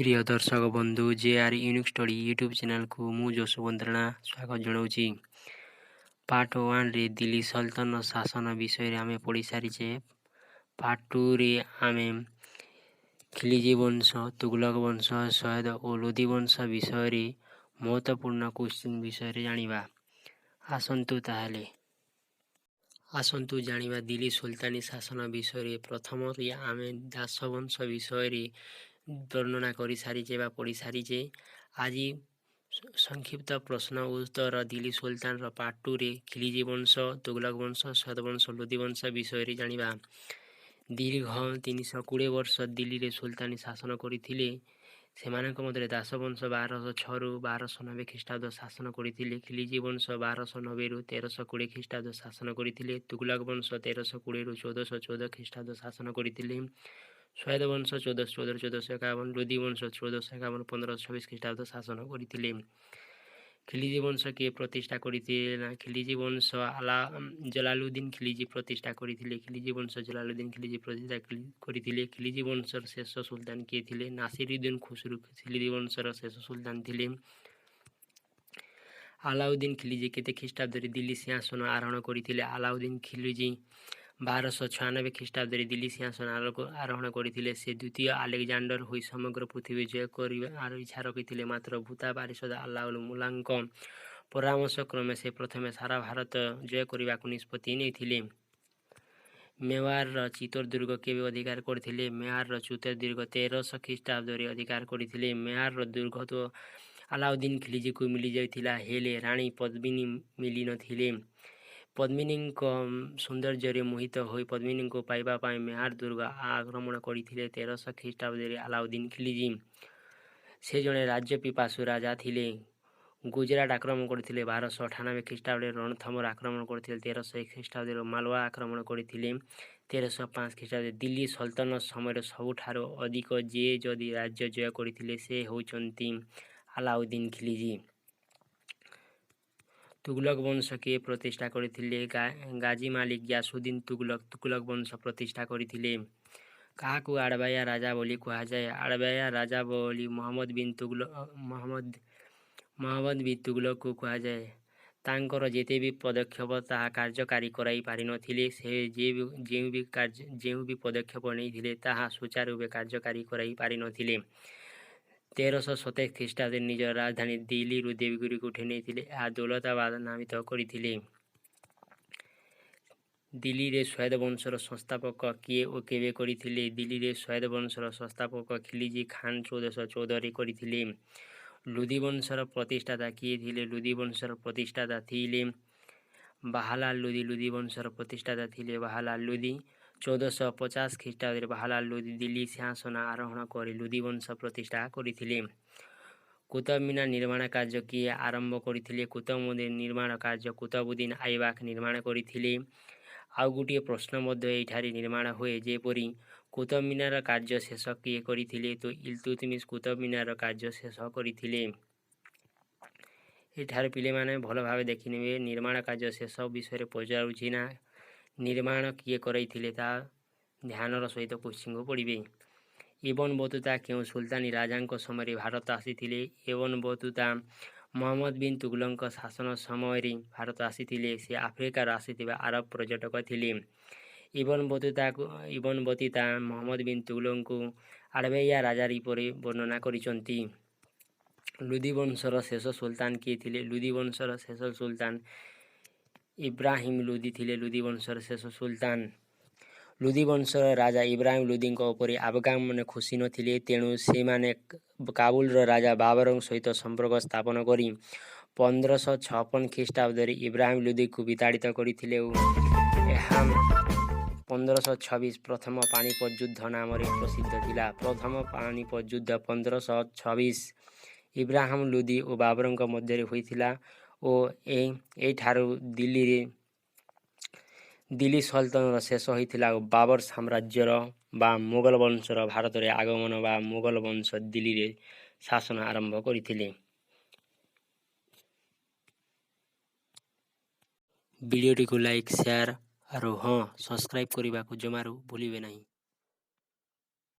ପ୍ରିୟ ଦର୍ଶକ ବନ୍ଧୁ, ଜେ ଆର୍ unique study YouTube ଚ୍ୟାନେଲ୍କୁ ମୁଁ ଯଶୋବନ୍ତ ରାଣା ସ୍ୱାଗତ ଜଣାଉଛି। ପାର୍ଟ ୱାନ୍ରେ ଦିଲ୍ଲୀ ସଲତନତ ଶାସନ ବିଷୟରେ ଆମେ ପଢ଼ି ସାରିଛେ। ପାର୍ଟ ଟୁରେ ଆମେ ଖିଲିଜି ବଂଶ, ତୁଗଲକ ବଂଶ, ସୈୟଦ ଓ ଲୋଧି ବଂଶ ବିଷୟରେ ମହତ୍ତ୍ୱପୂର୍ଣ୍ଣ କୋଶ୍ଚିନ୍ ବିଷୟରେ ଜାଣିବା। ଆସନ୍ତୁ ତାହେଲେ, ଆସନ୍ତୁ ଜାଣିବା ଦିଲ୍ଲୀ ସୁଲତାନୀ ଶାସନ ବିଷୟରେ। ପ୍ରଥମରେ ଆମେ ଦାସ ବଂଶ ବିଷୟରେ ବର୍ଣ୍ଣନା କରିସାରିଛେ ବା ପଢ଼ି ସାରିଛେ। ଆଜି ସଂକ୍ଷିପ୍ତ ପ୍ରଶ୍ନ ଉତ୍ତର ଦିଲ୍ଲୀ ସୁଲତାନର ପାର୍ଟ ଟୁରେ ଖିଲିଜି ବଂଶ, ତୁଗଲକ ବଂଶ, ସୈୟଦ ବଂଶ, ଲୋଧି ବଂଶ ବିଷୟରେ ଜାଣିବା। ଦୀର୍ଘ 320 ବର୍ଷ ଦିଲ୍ଲୀରେ ସୁଲତାନୀ ଶାସନ କରିଥିଲେ। ସେମାନଙ୍କ ମଧ୍ୟରେ ଦାସ ବଂଶ 1206ରୁ 1290 ଖ୍ରୀଷ୍ଟାବ୍ଦ ଶାସନ କରିଥିଲେ। ଖିଲିଜି ବଂଶ 1290ରୁ 1320 ଖ୍ରୀଷ୍ଟାବ୍ଦ ଶାସନ କରିଥିଲେ। ତୁଗଲକ ବଂଶ 1320ରୁ 1414 ଖ୍ରୀଷ୍ଟାବ୍ଦ ଶାସନ କରିଥିଲେ। ସୈୟଦ ବଂଶ 1414ରୁ 1451, ଲୋଧି ବଂଶ 1451 1526 ଖ୍ରୀଷ୍ଟାବ୍ଦ ଶାସନ କରିଥିଲେ। ଖିଲିଜି ବଂଶ କିଏ ପ୍ରତିଷ୍ଠା କରିଥିଲେ ନା ଖିଲିଜି ବଂଶ ଜଲାଲୁଦ୍ଦିନ ଖିଲିଜି ପ୍ରତିଷ୍ଠା କରିଥିଲେ। ଖିଲିଜି ବଂଶ ଜଲାଲୁଦ୍ଦିନ ଖିଲିଜି ପ୍ରତିଷ୍ଠା କରିଥିଲେ। ଖିଲିଜି ବଂଶର ଶେଷ ସୁଲତାନ କିଏ ଥିଲେ? ନାସିରୁଦ୍ଦିନ ଖୁସରୁ ଖିଲିଜି ବଂଶର ଶେଷ ସୁଲତାନ ଥିଲେ। ଆଲାଉଦ୍ଦିନ ଖିଲିଜି କେତେ ଖ୍ରୀଷ୍ଟାବ୍ଦରେ ଦିଲ୍ଲୀ ସିଂହାସନ ଆରୋହଣ କରିଥିଲେ? ଆଲାଉଦ୍ଦିନ ଖିଲିଜି 1296 ଖ୍ରୀଷ୍ଟାବ୍ଦରେ ଦିଲ୍ଲୀ ସିଂହାସନ ଆରୋହଣ କରିଥିଲେ। ସେ ଦ୍ୱିତୀୟ ଆଲେକ୍ଜାଣ୍ଡର ହୋଇ ସମଗ୍ର ପୃଥିବୀ ଜୟ କରିବାର ଇଚ୍ଛା ରଖିଥିଲେ। ମାତ୍ର ଭୂତା ପାରିଷଦ ଆଲାଉଲ ମୁଲାଙ୍କ ପରାମର୍ଶ କ୍ରମେ ସେ ପ୍ରଥମେ ସାରା ଭାରତ ଜୟ କରିବାକୁ ନିଷ୍ପତ୍ତି ନେଇଥିଲେ। ମେୱାରର ଚିତ୍ତୋର ଦୁର୍ଗ କେବେ ଅଧିକାର କରିଥିଲେ? ମେୱାରର ଚିତ୍ତୋର ଦୁର୍ଗ 1300 ଖ୍ରୀଷ୍ଟାବ୍ଦରେ ଅଧିକାର କରିଥିଲେ। ମେୱାରର ଦୁର୍ଗ ତ ଆଲାଉଦ୍ଦିନ ଖିଲିଜିକୁ ମିଳିଯାଇଥିଲା, ହେଲେ ରାଣୀ ପଦ୍ମିନୀ ମିଳିନଥିଲେ। ପଦ୍ମିନୀଙ୍କ ସୌନ୍ଦର୍ଯ୍ୟରେ ମୋହିତ ହୋଇ ପଦ୍ମିନୀଙ୍କୁ ପାଇବା ପାଇଁ ମେୱାର ଦୁର୍ଗ ଆକ୍ରମଣ କରିଥିଲେ 1300 ଖ୍ରୀଷ୍ଟାବ୍ଦରେ ଆଲାଉଦ୍ଦିନ ଖିଲିଜି। ସେ ଜଣେ ରାଜ୍ୟ ପିପାସୁ ରାଜା ଥିଲେ। ଗୁଜରାଟ ଆକ୍ରମଣ କରିଥିଲେ 1298 ଖ୍ରୀଷ୍ଟାବ୍ଦରେ, ରଣଥମ୍ବୋର ଆକ୍ରମଣ କରିଥିଲେ 1301 ଖ୍ରୀଷ୍ଟାବ୍ଦରେ, ମାଲୱା ଆକ୍ରମଣ କରିଥିଲେ 1305 ଖ୍ରୀଷ୍ଟାବ୍ଦରେ। ଦିଲ୍ଲୀ ସଲତନତ ସମୟରେ ସବୁଠାରୁ ଅଧିକ ଯିଏ ଯଦି ରାଜ୍ୟ ଜୟ କରିଥିଲେ, ସେ ହେଉଛନ୍ତି ଆଲାଉଦ୍ଦିନ ଖିଲିଜି। ତୁଗଲକ ବଂଶ କିଏ ପ୍ରତିଷ୍ଠା କରିଥିଲେ? ଗାଜୀ ମାଲିକ ଗ୍ୟାସୁଦ୍ଦିନ ତୁଗଲକ ତୁଗଲକ ବଂଶ ପ୍ରତିଷ୍ଠା କରିଥିଲେ। କାହାକୁ ଆଡ଼ବାୟା ରାଜା ବୋଲି କୁହାଯାଏ? ଆଡ଼ବାୟା ରାଜା ବୋଲି ମହମ୍ମଦ ବିନ୍ ତୁଗଲକ ମହମ୍ମଦ ବିନ୍ ତୁଗଲକକୁ କୁହାଯାଏ। ତାଙ୍କର ଯେତେ ବି ପଦକ୍ଷେପ, ତାହା କାର୍ଯ୍ୟକାରୀ କରାଇ ପାରିନଥିଲେ। ସେ ଯେଉଁ ବି କାର୍ଯ୍ୟ, ଯେଉଁ ବି ପଦକ୍ଷେପ ନେଇଥିଲେ, ତାହା ସୁଚାରୁ ରୂପେ କାର୍ଯ୍ୟକାରୀ କରାଇ ପାରିନଥିଲେ। 1327 ଖ୍ରୀଷ୍ଟାବ୍ଦରେ ନିଜ ରାଜଧାନୀ ଦିଲ୍ଲୀରୁ ଦେବଗିରିକୁ ଉଠାଇ ନେଇଥିଲେ। ଏହା ଦୌଲତାବାଦ ନାମିତ କରିଥିଲେ। ଦିଲ୍ଲୀରେ ସୈୟଦ ବଂଶର ସଂସ୍ଥାପକ କିଏ ଓ କେବେ କରିଥିଲେ? ଦିଲ୍ଲୀରେ ସୈୟଦ ବଂଶର ସଂସ୍ଥାପକ ଖିଲିଜି ଖାନ 1414ରେ କରିଥିଲେ। ଲୋଧି ବଂଶର ପ୍ରତିଷ୍ଠାତା କିଏ ଥିଲେ? ଲୋଧି ବଂଶର ପ୍ରତିଷ୍ଠାତା ଥିଲେ ବାହାଲାଲ ଲୋଧି। ଲୋଧି ବଂଶର ପ୍ରତିଷ୍ଠାତା ଥିଲେ ବାହାଲାଲ ଲୋଧି। 1450 ଖ୍ରୀଷ୍ଟାବ୍ଦରେ ବାହାଲାଲ ଲୋଧି ଦିଲ୍ଲୀ ସିଂହାସନ ଆରୋହଣ କରି ଲୋଧି ବଂଶ ପ୍ରତିଷ୍ଠା କରିଥିଲେ। କୁତୁବ ମିନାର ନିର୍ମାଣ କାର୍ଯ୍ୟ କିଏ ଆରମ୍ଭ କରିଥିଲେ? କୁତୁବ ମନ୍ଦିର ନିର୍ମାଣ କାର୍ଯ୍ୟ କୁତୁବୁଦ୍ଦିନ ଆଇବାକ ନିର୍ମାଣ କରିଥିଲେ। ଆଉ ଗୋଟିଏ ପ୍ରଶ୍ନ ମଧ୍ୟ ଏଇଠାରେ ନିର୍ମାଣ ହୁଏ, ଯେପରି କୁତୁବ ମିନାର କାର୍ଯ୍ୟ ଶେଷ କିଏ କରିଥିଲେ? ତ ଇଲତୁତମିଶ କୁତୁବ ମିନାର କାର୍ଯ୍ୟ ଶେଷ କରିଥିଲେ। ଏଠାରେ ପିଲାମାନେ ଭଲ ଭାବେ ଦେଖିନେବେ, ନିର୍ମାଣ କାର୍ଯ୍ୟ ଶେଷ ବିଷୟରେ ପଚାରୁଛି ନା ନିର୍ମାଣ କିଏ କରାଇଥିଲେ, ତା ଧ୍ୟାନର ସହିତ କୋଶ୍ଚିନ୍କୁ ପଢ଼ିବେ। ଇବନ ବତୁତା କେଉଁ ସୁଲତାନୀ ରାଜାଙ୍କ ସମୟରେ ଭାରତ ଆସିଥିଲେ? ଇବନ ବତୁତା ମହମ୍ମଦ ବିନ୍ ତୁଗଲଙ୍କ ଶାସନ ସମୟରେ ଭାରତ ଆସିଥିଲେ। ସେ ଆଫ୍ରିକାରୁ ଆସିଥିବା ଆରବ ପର୍ଯ୍ୟଟକ ଥିଲେ। ଇବନ ବତିତା ମହମ୍ମଦ ବିନ୍ ତୁଗଲଙ୍କୁ ଆଡ଼ବେୟା ରାଜା ରୂପରେ ବର୍ଣ୍ଣନା କରିଛନ୍ତି। ଲୁଦି ବଂଶର ଶେଷ ସୁଲତାନ କିଏ ଥିଲେ? ଲୁଦି ବଂଶର ଶେଷ ସୁଲତାନ ଇବ୍ରାହିମ ଲୋଦି ଥିଲେ। ଲୁଦି ବଂଶର ଶେଷ ସୁଲତାନ ଲୁଦି ବଂଶର ରାଜା ଇବ୍ରାହିମ ଲୋଦିଙ୍କ ଉପରେ ଆଫଗାନମାନେ ଖୁସି ନଥିଲେ। ତେଣୁ ସେମାନେ କାବୁଲର ରାଜା ବାବରଙ୍କ ସହିତ ସମ୍ପର୍କ ସ୍ଥାପନ କରି 1556 ଖ୍ରୀଷ୍ଟାବ୍ଦରେ ଇବ୍ରାହିମ ଲୋଦିକୁ ବିତାଡ଼ିତ କରିଥିଲେ ଓ ଏହା 1526 ପ୍ରଥମ ପାଣିପତ ଯୁଦ୍ଧ ନାମରେ ପ୍ରସିଦ୍ଧ ଥିଲା। ପ୍ରଥମ ପାଣିପତ ଯୁଦ୍ଧ 1526 ଇବ୍ରାହିମ ଲୋଦି ଓ ବାବରଙ୍କ ମଧ୍ୟରେ ହୋଇଥିଲା ଓ ଏଇଠାରୁ ଦିଲ୍ଲୀ ସଲତନତର ଶେଷ ହୋଇଥିଲା ଓ ବାବର ସାମ୍ରାଜ୍ୟର ବା ମୋଗଲ ବଂଶର ଭାରତରେ ଆଗମନ ବା ମୋଗଲ ବଂଶ ଦିଲ୍ଲୀରେ ଶାସନ ଆରମ୍ଭ କରିଥିଲେ। ଭିଡ଼ିଓଟିକୁ ଲାଇକ୍, ସେୟାର ଆଉ ହଁ, ସବସ୍କ୍ରାଇବ୍ କରିବାକୁ ଜମାରୁ ଭୁଲିବେ ନାହିଁ।